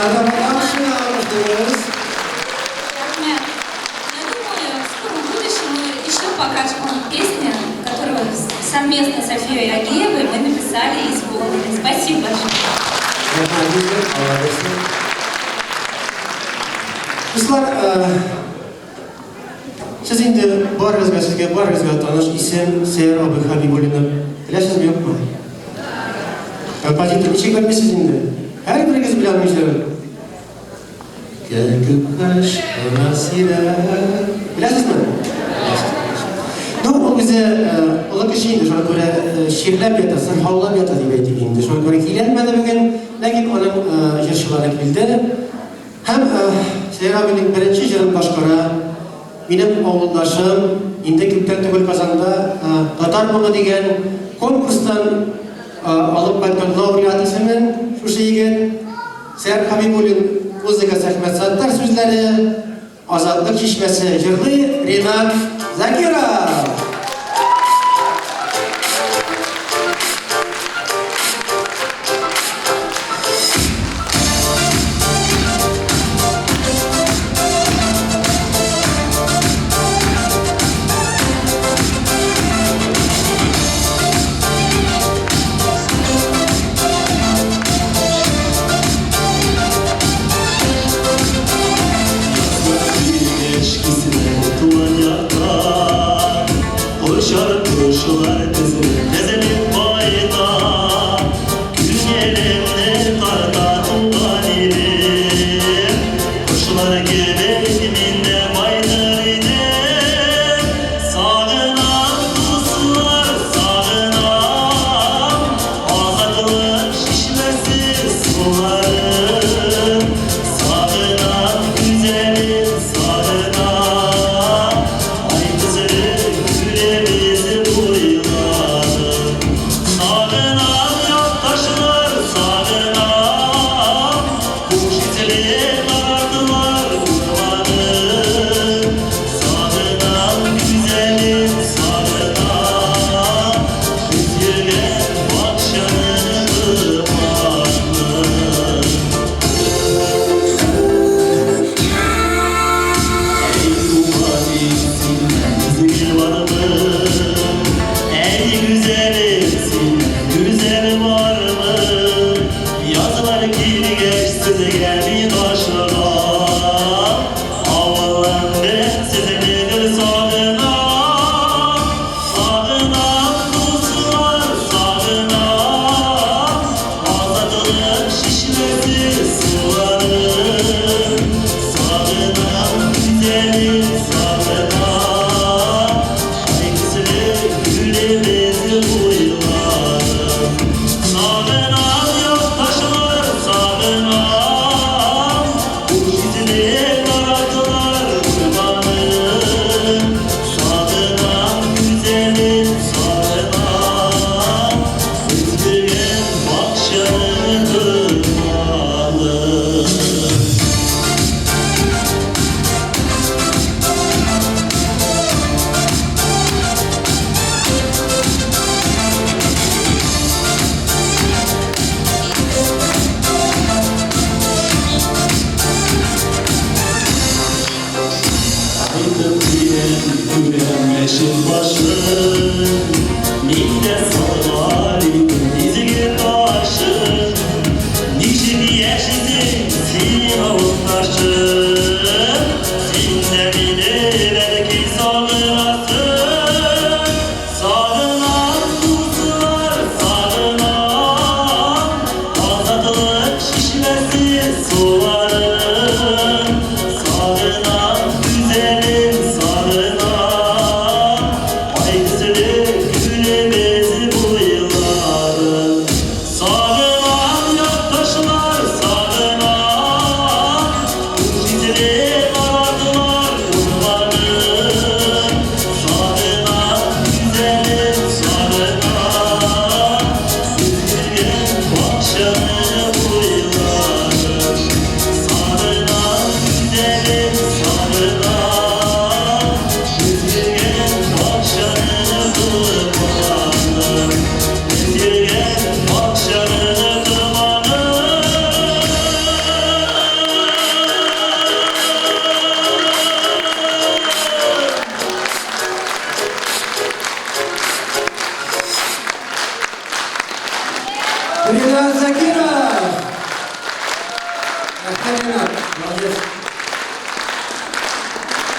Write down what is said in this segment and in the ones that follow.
Ренат абыйны алкышлыйбыз. Рәхмәт. Я думаю, в скором будущем мы еще покажем вам песни, которую совместно с Софией Агеевой мы написали и исполнили. Спасибо большое. Рәхмәт сезгә, Алла бирсен. Дуслар, сез инде барыгызга, сезгә барыгызга таныш исем Сәйяр абый Хәбибуллинны беләсезме, юкмы? Композитор ничек белмисез инде? Һәрберегез белә аның җырын. Кәкүк кашына сирә. Беләсезме? Ну, ул үзе олы кеше инде, шуңа күрә чирләп ята, сырхаулап ята дип әйтик инде. Шуңа күрә киләлмәде бүген, ләкин аның җырчылары килде. Һәм Сәйяр абыйның беренче җырын башкара минем авылдашым, инде күптән түгел Казанда Татар моңы дигән конкурстан алып кайткан лауреат исемен шушы егет. Сәйяр Хәбибуллин музыкасы, Әхмәт Саттар сүзләре, Азатлык чишмәсе җырлый Ринат Закиров. Ринат Закиров! Рәхмәт, Ринат, молодец.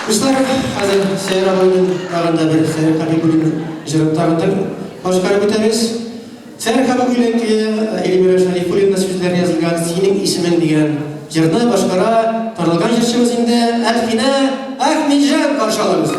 Дуслар, хәзер Сәйяр абыйның тагын да бер Сәйяр Хәбибуллин җырын тагын да башкарып үтәбез. Сәйяр Хәбибуллин көе Эльмира Шәрифуллина сүзләре язылган Синең исемең дигән җырны башкара танылган җырчыбыз инде Әлфинә Әхмәтҗан каршы алабыз.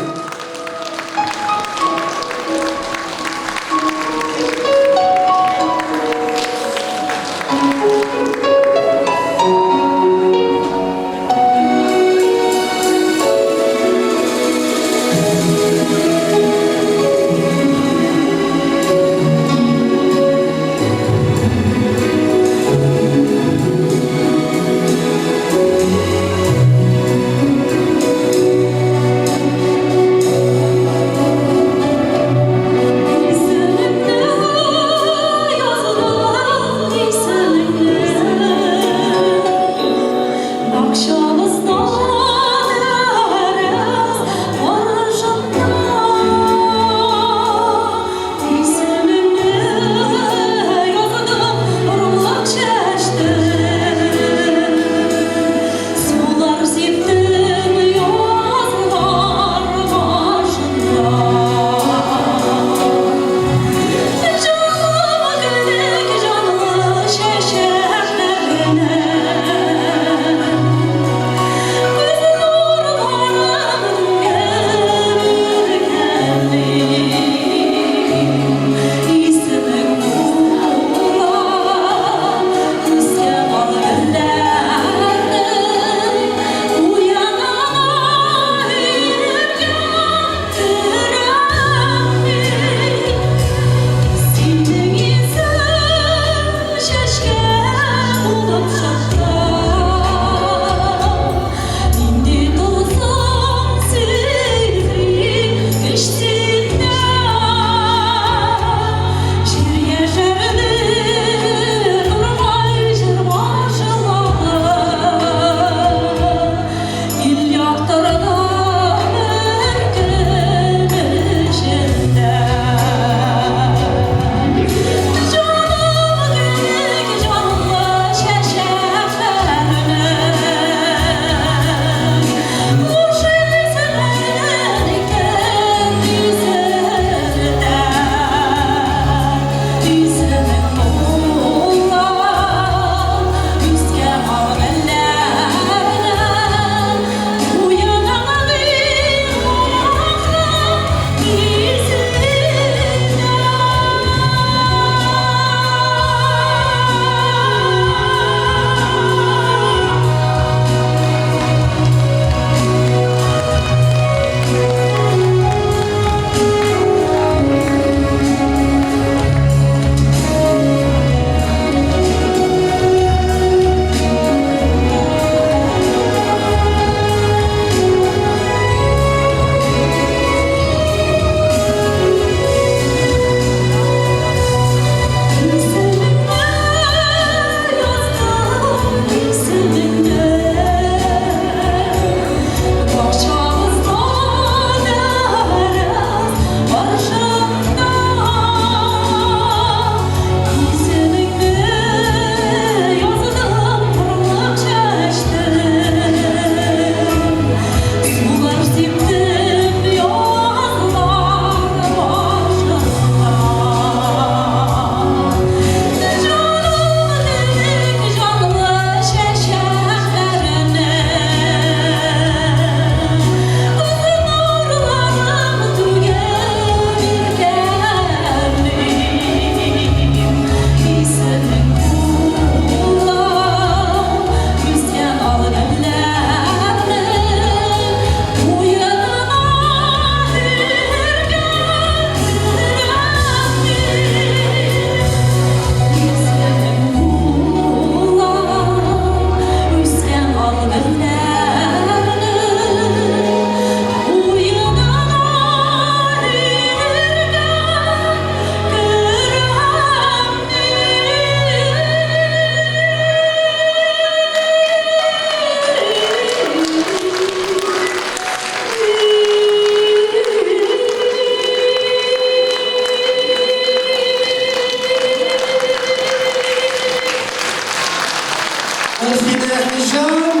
Сабирҗан.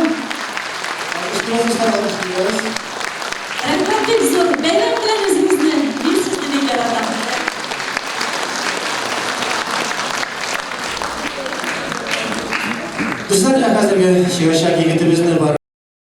Алкышлыйбыз, дуслар, алкышлыйбыз. Рәхмәт бик зур. Бәйрәм белән үзегезне. Мин сезне бик яратам. Дуслар, ә хәзерге чыгачак егетебезне бар.